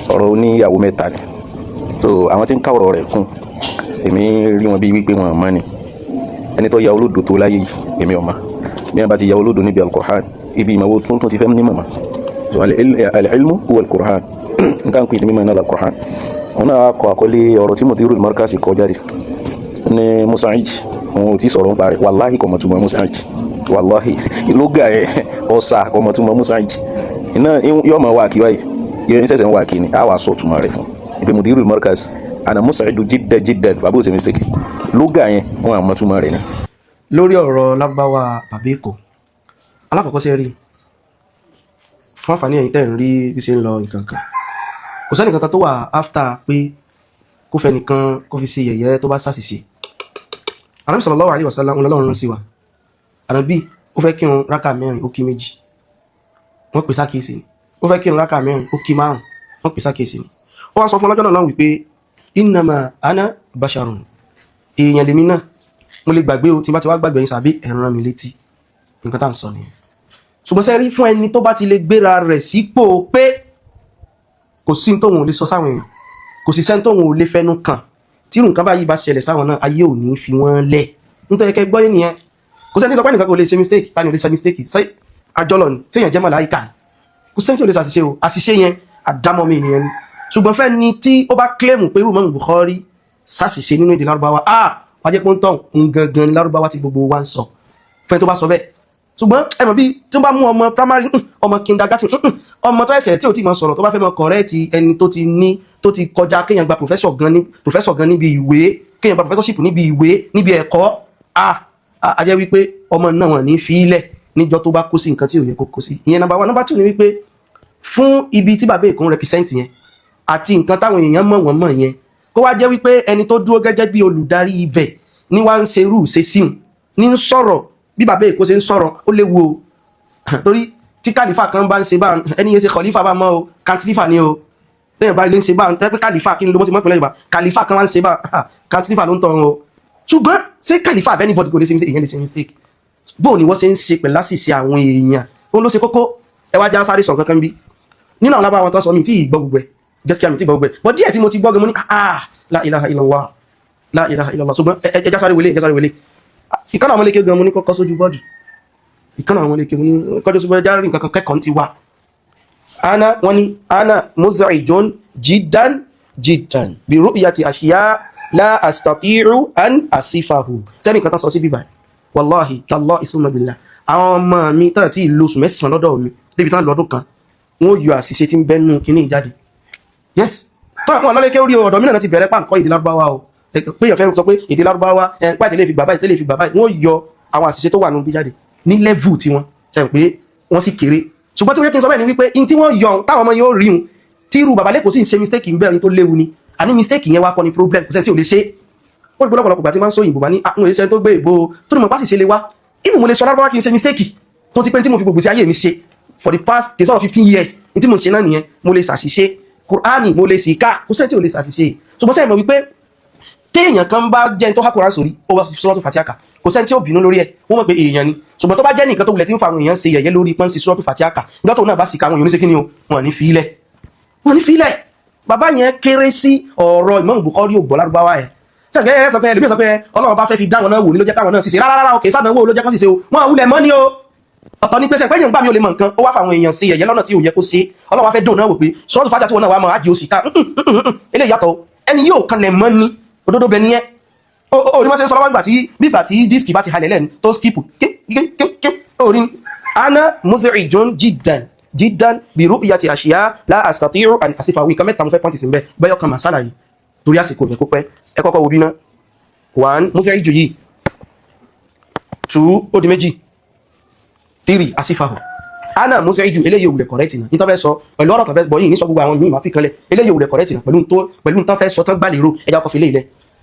Ọ̀rọ̀ oníyàwó mẹ́ta ni. So àwọn tí ń ká ọ̀rọ̀ rẹ̀ kún, èmi rí wọn bí wípé wọn ò mọ̀ ni. Ẹni tó ya olódo tó láyé yìí, èmi ò mọ̀. Bí wọn bá ti ya olódo níbi Al-Qur'an, ibi ìmọ̀wó tuntun ti fẹ́ ní mọ̀mọ́. So al-ilmu huwa al-Qur'an, nǹkan pè ní mímọ̀ náà al-Qur'an. Òun náà kọ àkọlé ọ̀rọ̀ tí Mudirul Markaz kọ jáde ní Musa'ij. Òun ò tí sọ̀rọ̀ nípa rẹ̀. Wàláhì, kò mọ̀ túmọ̀ Musa'ij. Wàláhì, lóga ẹ̀ ọ̀sà, kò mọ̀ túmọ̀ Musa'ij. Iná yóò máa wá kí báyìí, yóò ń sẹ̀sẹ̀ ń wá kí ni a wà sọ túmọ̀ rẹ̀ fún ìpè Mudirul Markaz. Ana musa'idu jiddan jiddan. Bàbá ò ṣe mistake, lóga yẹn, wọn àmọ́ túmọ̀ rẹ̀ ni. Lórí ọ̀rọ̀ Lárúbáwá bàbá Èkó, alákọ̀ọ́kọ́, sí rí fún àǹfààní ẹ̀yin tẹ́ ń rí bí ṣe ń lọ nǹkan kan, kò sẹ́ni kankan tó wà after pé kó fẹ́ nìkan kó fi ṣe yẹ̀yẹ́ tó bá ṣàṣìṣe. Ànábì sallallahu alaihi wasallam, Ọlọ́run rán sí wa. Ànábì ó fẹ́ kírun rákà mẹ́rin, ó kí méjì, wọ́n pè sákìyèsí ni. Ó fẹ́ kírun rákà mẹ́rin, ó kí márùn, wọ́n pè sákìyèsí ni. Ó wá sọ fún ọlọ́jọ́ náà lọ́hùn wípé innama ana basharun, èèyàn lèmi náà, mo lè gbàgbé o. Tí n bá ti wá gbàgbé yín sàbí ẹ̀rọ rán mi létí. Nǹkan tá à ń sọ nìyẹn. Ṣùgbọ́n sẹ́rí, fún ẹni tó bá ti lè gbéra rẹ̀ sípò pé kò sí tóun ò lè sọ sáwọn èèyàn, kò sí sẹ́ni tóun ò lè fẹnu kàn, tí irú nǹkan báyìí bá ṣẹlẹ̀ sáwọn náà, ayé ò ní fi wọ́n lẹ̀. Nítorí kẹ́ gbọ́ yín nìyẹn. Kò sẹ́ni sọ pé ẹnìkan kò lè ṣe mistake. Ta ni ò lè ṣe mistake? Ṣé àjọlọ ni? Séèyàn jẹ́ màláíkà ni? Kò sẹ́ni tí ò lè ṣàṣìṣe o. Àṣìṣe yẹn, àdámọ́ mi nìyẹn ni. Ṣùgbọ́n fẹ́ ni tí ó bá claim pé irú Imam Bukhari ṣàṣìṣe nínú èdè Lárúbáwá, ah, wájẹ́ pé ń tàn ń gangan ní Lárúbáwá tí gbogbo wa ń sọ, fẹ́ tó bá sọ bẹ́ẹ̀. Ṣùgbọ́n ẹ mọ̀ bí tó bá mú ọmọ primary, ọmọ kindergarten, ọmọ tó ẹsẹ̀ tí ò tí mọ sọ̀rọ̀, tó bá fẹ́ mọ correct ẹni tó ti ní, tó ti kọjá kéèyàn gba professor gan ní professor gan níbi ìwé, kéèyàn gba professorship níbi ìwé, níbi ẹ̀kọ́, ah, a jẹ́ wípé ọmọ náà wọ́n ní fi í lẹ̀ níjọ́ tó bá kó sí nǹkan tí ò yẹ kó kó sí. Ìyẹn number one. Number two ni wípé fún ibi tí bàbá Èkó ń represent yẹn àti nǹkan táwọn èèyàn mọ̀ wọ́n mọ̀ yẹn, kó wá jẹ́ wípé ẹni tó dúró gẹ́gẹ́ bí olùdarí ibẹ̀ ní wá ń ṣerú ṣe síhun ní ń sọ̀rọ̀ bí bàbá Èkó ṣe ń sọ̀rọ̀, ó léwu o. Torí tí kàlífà kan bá ń ṣe bá ẹni yẹn ṣe, kàlífà bá mọ́ o, kàntìlífà ni o. Lẹ́yìn bá ilé ń ṣe bá tẹ́ pé kàlífà kí ni ló mọ́ sí mọ́pìnlẹ̀ Yorùbá, kàlífà kan wá ń ṣe bá, kàntìlífà ló ń tọrọ o. Ṣùgbọ́n ṣé kàlífà abẹ́ni bọ́dì kò lè ṣe mistake? Ìyẹn lè ṣe mistake. Bó ni wọ́n ṣe ń ṣe pẹ̀lú àṣìṣe àwọn èèyàn, ó ló ṣe kókó. Ẹ wá já sáré sọ kankan bí nínú àwọn lábá àwọn tán sọ mi tí ì gbọ́ gbogbo ẹ̀, gẹ́sìkí mi tí ì gbọ́ gbogbo ẹ̀, but díẹ̀ tí mo ti gbọ́ gan, mo ní, "Ah, la ilaha illallah, la ilaha illallah." Ṣùgbọ́n ẹ já sáré wọlé, ẹ já sáré wọlé. Ìkànnì àwọn ọmọléke gan, mo ní kọ́kọ́ sójú bọ́ọ̀dù. Ìkànnì àwọn ọmọléke, mo ní kọjú sójú bọ́ọ̀dù, já rí nǹkan kan kẹ́kọ̀ọ́ ti wà. Ana, wọ́n ní ana muz'ijun jiddan jiddan bi ru'yati ashiya la astati'u an asifahu. Sẹ́ni nǹkan tán sọ sí bíbá, wàláhì tallahi summa billah, àwọn ọmọ mi tán tí ìlú oṣù 9 lọ́dọ̀ mi débi tán lọ́dún kan, wọ́n yọ àṣìṣe tí ń bẹ́nu kíní jáde. Yes, tó àwọn ọlọ́lẹ́kẹ́ orí ọ̀dọ̀ mi náà ti bẹ̀rẹ̀ pàǹkọ́ èdè Lárúbáwá o, pé èèyàn fẹ́ sọ pé èdè Lárúbáwá ẹ báyìí tẹ́lẹ̀ fi gbà báyìí, tẹ́lẹ̀ fi gbà báyìí, wọ́n yọ àwọn àṣìṣe tó wà nínú bí jáde ní level tiwọn. Sẹ́yìn pé wọ́n sì kéré, ṣùgbọ́n tí wọ́n yẹ kí n sọ bẹ́ẹ̀ ni wípé in tí wọ́n yọ táwọn ọmọ yóò rí un, tí irú bàbá lẹ́kọ̀ọ́ sì ń ṣe mistake ń bẹ́ẹ̀ ni, tó léwu ni. Àní mistake yẹn wá kọ́ ni problem. Kò sẹ́ni tí ò lè ṣe. Ó rí lọ́pọ̀lọpọ̀ gbà tí máa ń sọ òyìnbó bá ní àwọn èsẹ́ tó gbé ìbò tó ní mọ̀ pàṣẹ lè wá. Even mo lè sọ Lárúbáwá kí n ṣe mistake, tó ti pé tí mo fi gbogbo sí ayé mi ṣe for the past, kì í sọ̀rọ̀, 15 years ní tí mo ṣe náà nìyẹn. Mo lè ṣàṣìṣe Kùránì, mo lè sì ká. Kò sẹ́ni tí ò lè ṣàṣìṣe. Ṣùgbọ́n sẹ́yìn mọ̀ wípé téèyàn kan bá jẹ́ tó há Kùránì sórí, ó wá sí Suratul Fatiha, kò sẹ́ni tí ó bínú lórí ẹ̀, wọ́n mọ̀ pé èèyàn ni. Ṣùgbọ́n tó bá jẹ́ nìkan tó wulẹ̀ tí ń fa àwọn èèyàn ṣe yẹ̀yẹ́ lórí pọ́n sí Suratul Fatiha, nígbà tó náà bá sì ká, àwọn èèyàn ní ṣe kí ni o, wọ́n ní fi ilẹ̀, wọ́n ní fi ilẹ̀. Bàbá yẹn kéré sí ọ̀rọ̀ Imam Bukhari ò gbọ́ Lárúbáwá ẹ̀. Sẹ́gbẹ́ ẹ sọ pé ẹlòmíì sọ pé Ọlọ́run bá fẹ́ fi dá wọn náà wò ní ló jẹ́ káwọn náà ṣiṣẹ́. Rárá rárá, òkè sádánwò ló jẹ́ kán ṣiṣẹ́ o. Wọ́n wulẹ̀ mọ́ ni o. Ọ̀tọ̀ ní pé sẹ́pẹ́ yẹn gbà mí ò lè mọ nǹkan, ó wá fáwọn èèyàn sí ẹ̀yẹ lọ́nà tí ò yẹ kó ṣe. Ọlọ́run wá fẹ́ dùn náà wò pé Suratul Fatiha tí wọn náà wà mọ́ ájì òsì ká eléyìí yàtọ̀. Ẹni yóò kan lẹ̀ mọ́ ni òdodo bẹ nìyẹn. Ó ní wọ́n ṣe ń sọ lọ́wọ́ ìgbà tí bígbà tí disc bá ti halẹ̀ lẹ́nu tó skip ké. Ó ní ana muz'ijun jiddan jiddan bi ru'yati ashiya la astati'u an asifahu. Nǹkan mẹ́ta mo fẹ́ pọ́ǹtì sí bẹ́ẹ̀ bẹ́ẹ̀ ọkàn màsálà yìí torí àsìkò rẹ̀ kó pẹ́. Ẹ kọ́kọ́ wo bí ná. One, muz'iju yìí. Two, ó di méjì. Three, asifahu. Ana muz'iju, eléyìí òwúlẹ̀ correct náà nítorí fẹ́ sọ pẹ̀lú ọ̀rọ̀ kan fẹ́ gbọ́ yìí ní sọ gbogbo àwọn míì máa fi kanlẹ̀. Eléyìí òwúlẹ̀ correct náà pẹ̀lú tó pẹ̀lú tán fẹ́ sọ tán gbà lérò. Ẹja kọfí léyìí lẹ̀.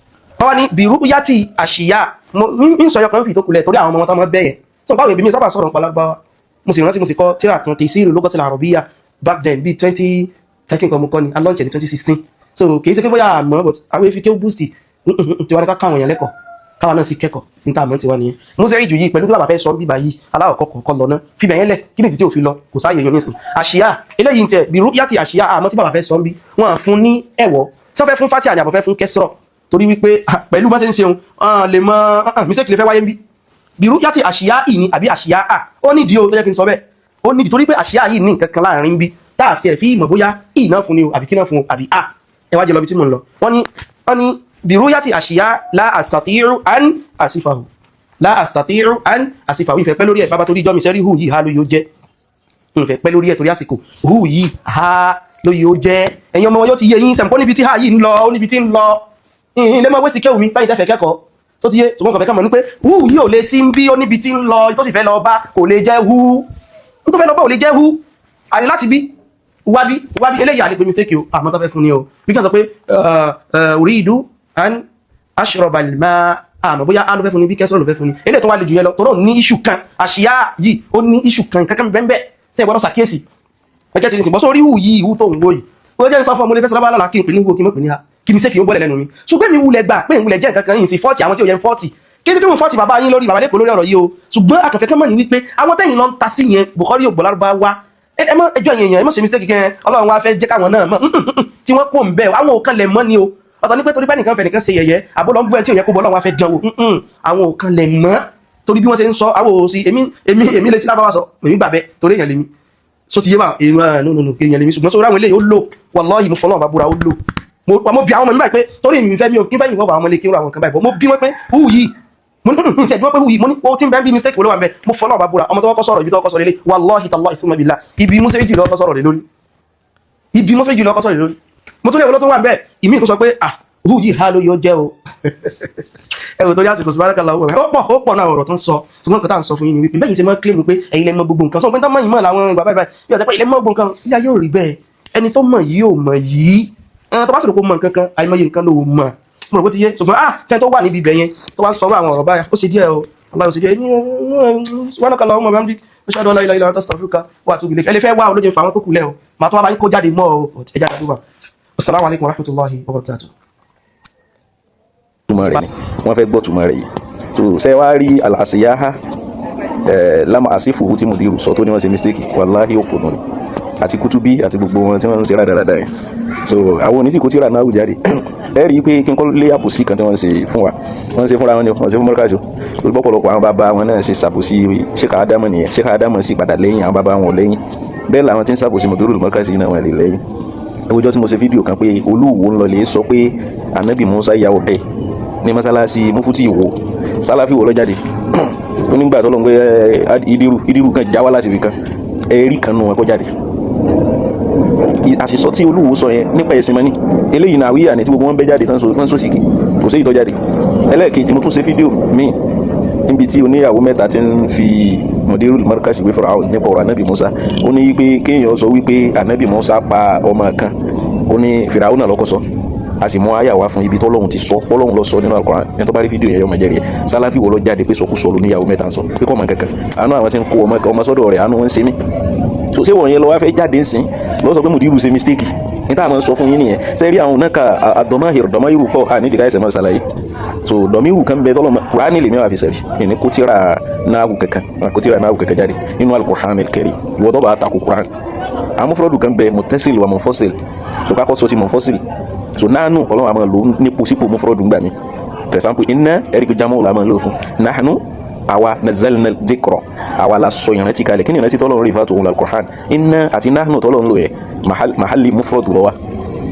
Wọ́n wá ní bìrú yàtì àṣìyà ń sọ yọkan fi tó kulẹ̀ torí àwọn ọmọ wọn tán mọ́ bẹ́yẹn tó báwo. Ibi mi sábà sọ̀rọ̀ nípa Lárúbáwá, mo sì rántí mo sì kọ tíra kan, Taysiru Lugatil Arabiyya, back then bíi 2013 kan mo kọ́ ni, a launch ní 2016. So kì í ṣe pé bóyá àmọ́, but àwọn efi kí ó boost tí wọ́n ní ká káwọn èèyàn lẹ́kọ̀ọ́. Káwa náà sì kẹ́kọ̀ọ́ níta àmọ́ tiwa nìyẹn. Musa ìjù yìí pẹ̀lú tí bàbá fẹ́ sọ bíbá yìí, aláwọ̀kọ́ kọ̀ọ̀kan lọ ná, fibẹ̀ yẹn lẹ̀. Kí ni títí òfin lọ? Kò sáàyè yan nísìn. Àṣìyá eléyìí ń tẹ bìrú yàtì àṣìyá, àmọ́ tí bàbá fẹ́ sọ ń bí wọ́n fún ní ẹ̀wọ̀ tí wọ́n fẹ́ fún fatia ni àbọ̀ fẹ́ fún kẹsìrọ̀, torí wípé pẹ̀lú bá ṣe ń ṣeun lè mọ mistake lè fẹ́ wáyé ń bí. Bìrú yàtì àṣìyá ì ní àbí àṣìyá à, ó nídìí o tó jẹ́ kí n sọ bẹ́ẹ̀. Ó nídìí torí pé àṣìyá yìí ní nǹkan kan láàrin bí tá a fi ẹ̀ fi ìmọ̀ bóyá ì náà fún ni o àbí kí náà fún o àbí à. Ẹ wá jẹ lọ bí tí mò ń lọ. Wọ́n ní bìrúyàtì àṣìyá la astati'u an asifahu, la astati'u an asifahu. Ìfẹ́ pẹ́ lórí ẹ̀ bàbá torí ìjọ́ mi sẹ́rí hù yìí ha ló yóò jẹ́. Ìfẹ́ pẹ́ lórí ẹ̀ torí àsìkò. Hù yìí ha ló yóò jẹ́. Ẹ̀yin ọmọ yóò ti yé yín sẹ̀m̀pọ́ níbi tí ha yìí ń lọ, ó níbi tí ń lọ. Ilé mọ́ wẹ́sì kẹ́wù mi báyìí tẹ́fẹ̀ẹ́ kẹ́kọ̀ọ́ tó ti yé, ṣùgbọ́n kọ̀fẹ́ kàn mọ̀ ní pé hù yìí ò lè sí ń bí. Ó níbi tí ń lọ, tó sì fẹ́ lọ bá kò lè jẹ́ hù. Tó fẹ́ lọ bá ò lè jẹ́ hù. Àní láti bí wábí wábí eléyìí àlè pé mistake o, àmọ́ tó fẹ́ fún ni o. Bí kí wọ́n sọ pé uridu an ashraba al-ma, àmọ́ bóyá a ló fẹ́ fún ni bí kẹsàn-án ló fẹ́ fún ni. Eléyìí tó wá lè jù yẹn lọ tọ́rọ̀ ní issue kan. Àṣìyá yìí ó ní issue kan kankan bẹ́ẹ̀ tẹ́ ẹ gbọ́dọ̀ ṣàkíyèsí. Ẹjẹ́ ti ní sìn bọ́ sórí hù yìí, hù tó ń wò yìí, ó jẹ́ sọ fún ọmọ ilé fẹ́ sọ́lá lọ́la kí n pè ní hù, kí n mọ̀ pè ní ha, kí mi ṣe kí n bọ́lẹ̀ lẹ́nu mi. Ṣùgbọ́n mi wulẹ̀ gbà pé n wulẹ̀ jẹ́ nǹkan kan yìí sí 40, àwọn tí ò yẹ 40 kí ni kí mo 40 bàbá yín lórí bàbá lẹ́kọ̀ọ́ lórí ọ̀rọ̀ yìí o. Ṣùgbọ́n akànfẹ́ kan mọ̀ ní wípé àwọn tẹ́yìn lọ ń ta sí yẹn, Bukhari ò gbọ́ Lárúbáwá. Ẹ mọ ẹjọ́ yẹn yẹn, ẹ mọ̀ ṣe mistake gan. Ọlọ́run wa fẹ́ jẹ́ káwọn náà mọ̀ tí wọ́n kó ń bẹ̀. Àwọn ò kan lẹ̀ mọ́ ni o. Ọ̀tọ̀ ní pé torí pé nìkan fẹ́ nìkan ṣe yẹ̀yẹ́ àbó lọ ń bú ẹ tí ò yẹ kó bọ́, Ọlọ́run wa fẹ́ dán wò. Àwọn ò kan lẹ̀ mọ́ torí bí wọ́n ṣe ń sọ àwọn ò sí. Èmi lè sí Lárúbáwá sọ, èmi gbà bẹ́ẹ̀ torí èèyàn lèmi. So ti yé bá èèyàn, no, no, no, èèyàn lèmi. Ṣùgbọ́n sórí àwọn eléyìí ó lò, wallahi, mo fọlọ́run bá búra, ó lò. Mo bí àwọn ọmọ mi báyìí pé torí èmi fẹ́ mi ò kí fẹ́ yìnbọn àwọn ọmọ ilé kí n ra àwọn nǹkan báyìí bọ̀. Mo bí wọn pé hù yìí, mo ní ní tẹ̀ bí wọ́n pé hù yìí, mo ní o tí ń bẹ́ẹ̀ bí mistake wo ló wà ń bẹ́. Mo fọlọ́run bá búra, ọmọ tó kọ́kọ́ sọ̀rọ̀, ibi tó kọ́kọ́ sọ̀rọ̀ lélẹ̀, wallahi tallahi summa billah, ibi musa jù lọ́kọ́ sọ̀rọ̀ lé lórí, ibi musa jù lọ́kọ́ sọ̀rọ̀ lé lórí. Mo tún lè wọ́n tó wà ń bẹ́ ìmí tó sọ pé ah, hù yìí ha ló yọ jẹ́ o. Ẹ wò torí àsìkò, subhanaka, ó pọ̀ náà ọ̀rọ̀ tó ń sọ. Ṣùgbọ́n nǹkan tá à ń sọ fún yín ni wípé bẹ́ẹ̀ yìí ṣe máa ń claim pé ẹ̀yin lẹ mọ̀ gbogbo nǹkan, sọ pé tó mọ̀ yìí mọ̀ làwọn ìgbà báyìí báyìí bí ọ̀tẹ́ pé ilẹ̀ mọ̀ gbogbo nǹkan, ilé ayé ò rí bẹ́ẹ̀. Ẹni tó mọ̀ yìí ò mọ̀ yìí. Ẹni tó bá sì rò pé ó mọ̀ nǹkan kan, àìmọye nǹkan ló mọ̀. Mo rò pé ó ti yé. Ṣùgbọ́n ah, fẹ́ tó wà níbi ibẹ̀ yẹn tó wá ń sọ̀rọ̀ àwọn ọ̀rọ̀ báyà, ó ṣe díẹ̀ o. Allah, ó ṣe díẹ̀ ní. Subhanaka Allahumma wa bihamdik, ashhadu an la ilaha illa anta, astaghfiruka wa atubu ilayk. Ẹ lè fẹ́ wá olóje fún àwọn tó kù lẹ́ o, màá tó wá bá yín kó jáde mọ́ o. Ẹ jáde àdúrà. Assalamu alaikum warahmatullahi wabarakatuh. Túmọ̀ rẹ̀ ni wọ́n fẹ́ gbọ́ túmọ̀ rẹ̀ yìí. So ṣe wá rí àlàsíyáhá lámà àsífù tí mùdírù sọ tó ní wọ́n ṣe mistake, wàláhì òpònú ni àti kútúbí àti gbogbo wọn tí wọ́n ń ṣe rádaràda yẹn. So àwọn oníṣìkò tí ra náà jáde, ẹ rí i pé kí n kọ́ lé àbòsí kan tí wọ́n ń ṣe fún wa, wọ́n ń ṣe fúnra wọn ni, wọ́n ṣe fún mọ́ríkàṣó olùbọ́pọ̀lọpọ̀. Àwọn bàbá wọn náà ṣe ṣàbòsí Sheikh Ádámù nìyẹn. Sheikh Ádámù sì padà lẹ́yìn, àwọn bàbá wọn ò lẹ́yìn. Bẹ́ẹ̀ làwọn tí ń ṣàbòsí mùdírù mọ́ríkàṣí náà wọ́n lè lẹ́yìn. Ẹwùjọ́ tí mo ṣe fídíò kan pé Olúwo ń lọ lè sọ pé Anabi Musa ya ọdẹ ní mọ́sálásí Mufuti Ìwó, Sálàfí wo ló jáde onígbà tó lọ ń gbé ìdírù ìdírù kan já wá láti ibì kan, ẹ̀rí kan nù wọn kó jáde. Àṣìṣọ tí Olúwo sọ yẹn nípa ẹ̀sìn mọ́ní eléyìí náà àwíyà ni tí gbogbo wọn bẹ́ jáde tán sósì kì kò sí ìtọ́ jáde. Ẹlẹ́ẹ̀kejì, mo tún ṣe fídíò míì níbi tí oníyàwó mẹ́ta ti ń fi Mudirul Markaz wé Fáráò nípa ọ̀rọ̀ Anabi Musa. Ó ní wípé kéèyàn sọ wípé Anabi Musa pa ọmọ kan, ó ní Fìràwọ́n náà lọ́kọ́ sọ, a sì mú àyà wá fún ibi tọ́lọ́hun ti sọ, Ọlọ́hun lọ sọ nínú Al-Qur'an. Ẹni tó bá rí fídíò yẹn yọ ọmọ jẹ́rìí ẹ̀. Sálàfí wo ló jáde pé sọkúsọ ló níyàwó mẹ́ta ń sọ pé kọ́ mọ̀ kankan? Àánú àwọn tí ń kó ọmọ sọ́dọ̀ rẹ̀, àánú wọn ń ṣe mí. So ṣé wọ̀nyẹn lọ wá fẹ́ jáde ńsìn lọ sọ pé mùdírù ṣe mistake ní tá a máa ń sọ fún yín nìyẹn? Ṣe rí àwọn náà àdọ́máhìrù, dọ́máhìrù pọ̀, à nídìí káyọ̀sẹ̀ máa ṣàlàyé. So dọ̀míhù kan bẹ tọ́lọ́ Kùránì lèmi wà fi sẹ̀rí ìní kó tíra náàwù kankan, kó tíra náàwù kankan jáde nínú Al-Qur'an al-Karim. Ìwọ tó bá takò Kùránì, àwọn mufradu kan bẹ, muttasil wa munfasil. So kakọ́ sọ ti munfasil. So nánú Ọlọ́run àmọ́ lò nípò sípò mufradu gbà mí. For example, inna, ẹ̀rí pé jámọ́ la máa lò fún nahnu, àwa, nazzalna dhikra, àwa la sọ ìrántí kalẹ̀. Kí ni ìrántí tọ́lọ́run rí fàtó òun? Al-Qur'an. Inna àti nahnu tọ́lọ́run lò yẹ mahalli mufradu lọ́wọ́,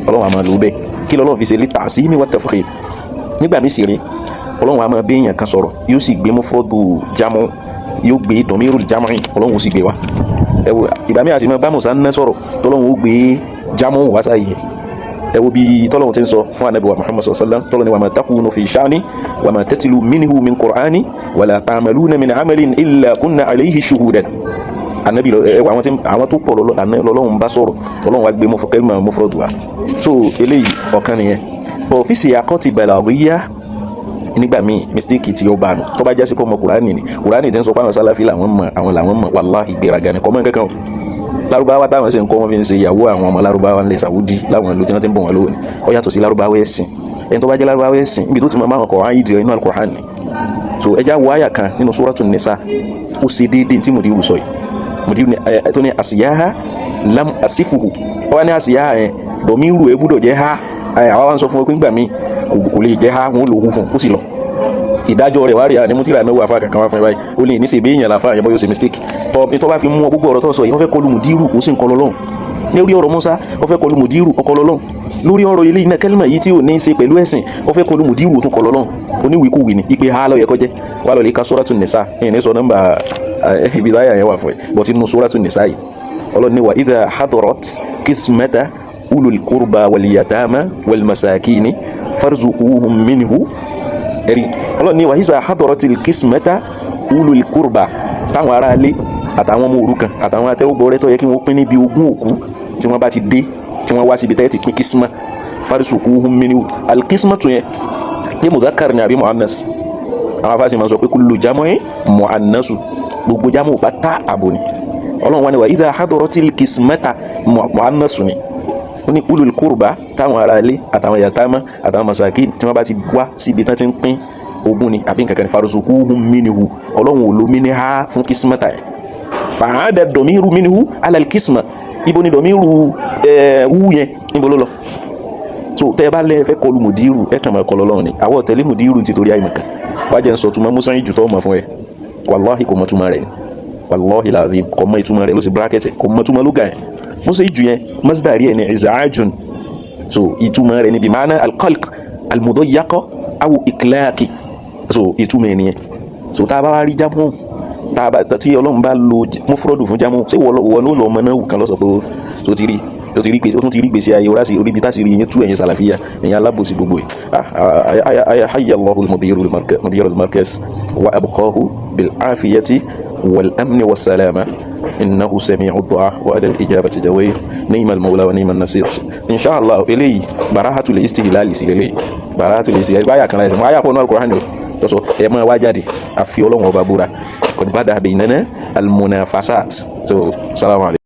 Ọlọ́run àmọ́ lò bẹ́ẹ̀. Kí lọ́lọ́run fi ṣe? Li ta'zimi wa tafkhim. Nígbà mí sì rí, Ọlọ́run àmọ́ bí èèyàn kan sọ̀rọ̀, yóò sì gbé mufradu jámọ́, yóò gbé dọ̀míru jámọ́, Ọlọ́run ó sì gbé wa. Ẹ wo ìgbà mí àti bá Musa ń sọ̀rọ̀, tọ́lọ́run ó gbé jámọ́ wá sáyé. Ẹ wo bí tọ́lọ́run ti ń sọ fún anabi wa Muhammad sallallahu alaihi wasallam, tọ́lọ́run ni wa ma takunu fi sha'ni wa ma tatlu minhu min qur'ani wala ta'maluna min amalin illa kunna alayhi shuhudan. Anabi ẹ àwọn tí àwọn tó pọ̀ lọ́lọ́run bá sọ̀rọ̀, Ọlọ́run wa gbé kẹ́lìmọ̀ mufradu wa. So eléyìí ọ̀kan nìyẹn. Ọ́fíìsì akọ́tì balaghiya, nígbà míì mistake tí ó bá nù tó bá jásí pé ọmọ Kùránì ni, Kùránì ti ń sọ pé àwọn Sálàfí làwọn mọ̀, àwọn làwọn mọ̀, wàláhì ìgbéraga ni, kọ́mọ́ kankan o. Lárúbáwá táwọn sì ń kọ́, wọn fi ń ṣe ìyàwó àwọn ọmọ lárúbáwá ńlẹ̀ Sàwùdí láwọn ìlú tí wọ́n ti ń bọ̀ wọn lónìí. Ó yàtọ̀ sí lárúbáwá ẹ̀sìn. Ẹni tó bá jẹ́ lárúbáwá ẹ̀sìn, ibi tó ti mọ máwọn kọ̀ áyídì inú Al-Qur'an ni. So ẹ já wo àyà kan nínú Suratu Nisa, ó ṣe déédéé tí mùdírù sọ yìí. Mùdírù ní ẹ tó ní àsìyáhá lam àsìfùhù, ó wá ní àsìyáhá yẹn, dọ̀míìrù ẹ gbúdọ̀ jẹ́ ha. Àwa wá ń sọ fún ọ pé ńgbà míì kò lè jẹ́ ha, wọn ò lò ó fún ó sì lọ. Ìdájọ́ rẹ̀ wá rí àní mútìrà mẹ́wàá afá kankan wá fún ẹ báyìí. Ó lè ní ṣe ìbéèyàn làfáà yẹn bọ́ yóò ṣe mistake tọ́ tó bá fi mú ọ. Gbogbo ọ̀rọ̀ tó sọ yìí, wọ́n fẹ́ kọlu mùdírù, ó sì ń kọlọ lọ́hùn. Lórí ọ̀rọ̀ Musa, ó fẹ́ kọlu mùdírù, ọkọ lọ́hùn. Lórí ọ̀rọ̀ ilé iná kẹ́límà yìí tí ò ní í ṣe pẹ̀lú ẹ̀sìn, ó fẹ́ kọlu mùdírù, ó tún kọlọ lọ́hùn. Oníwìkúwì ni ìpè ha ló yẹ kó jẹ́. Wà lọ́ọ́ lè ka Suratu Nisa ẹ̀yìn ní sọ nọ́mbà ibi táyà yẹn wà fún ẹ bọ́tí nínú Suratu Nisa yìí. Ọlọ́ni wa idha hadarat qismata ulul qurba wal yatama wal masakini farzuquhum minhu. Ẹ̀rí, ọlọ́ni wa idha hadaratil qismata ulul qurba, táwọn aráalé àtàwọn ọmọ òrukàn àtàwọn atẹ́wọ́gbọ́ rẹ tó yẹ kí wọ́n pín níbi ogún òkú, tí wọ́n bá ti dé, tí wọ́n wá síbi tẹ́ẹ̀ ti pín qisma, farzuquhum minhu. Alqismatu yẹn ní mudhakkar ni àbí muannas? Àwọn afáàsì máa sọ pé kullu jam'in muannasu, gbogbo jámù bá tá àbò ni. Ọlọ́run wa ni wa idha hadaratil qismata, muannasu ni. Ó ní ulul qurba, táwọn ará ilé àtàwọn yatama àtàwọn masakin, tí wọ́n bá ti wá síbi tán ti ń pín ogún ni àbí nǹkan kan ní, farzuquhum minhu. Ọlọ́run ò lo minha fún qismata yẹn. Fa'ada dọ̀míru minhu ala al-qisma. Ibo ni dọ̀míru wú yẹn, níbo ló lọ? So tẹ́ ẹ bá lẹ́ fẹ́ kọlu mùdírù, ẹ kàn máa kọlu Ọlọ́run ni. Àwọn ọ̀tẹ̀lé mùdírù ti torí àìmọ̀kan wá jẹ́ ń sọ túmọ̀ musa yìí jù tọ́ ọmọ fún ẹ. Wàláhì, kò mọ túmọ̀ rẹ̀ ni. Wàláhì làzim, kò mọ ìtumọ̀ rẹ̀. Ló sì bracket, kò mọ túmọ̀ lóga yẹn. Musa yìí jù yẹn, masdari ẹ̀ ní iz'ajun. So ìtumọ̀ rẹ̀ ni bí maana alqalq almudayyaqa aw iklaki. So ìtumọ̀ ẹ̀ nìyẹn. So tá a bá wá rí jámù, tá a bá tí Ọlọ́run bá lo mufradu fún jámù, ṣé wọ́n ló lọ ọmọ náà wù kan lọ́sọ̀ pé tó ti rí, ó ti rí gbèsè, ó tún ti rí gbèsè ayé orásì orí ibi tá sì rí yẹn tú. Ẹ̀yin sàlàfíà, ẹ̀yin alábòsí gbogbo ẹ̀. Hayya Allahu al-mudir al-markaz wa abqahu bil afiyati wal amni was salama, innahu sami'u du'a wa ala al-ijabati jawir, ni'mal mawla wa ni'man nasir, insha Allah. Eléyìí barahatul istihlal sí lélẹ́yìí, barahatul istihlal báyà kan láìsàn báyà pọ̀ ní Al-Qur'an ni o tó sọ ẹ máa wá jáde. Àfi Ọlọ́run ọba búra, qad bada baynana al-munafasat. So salamu alaykum.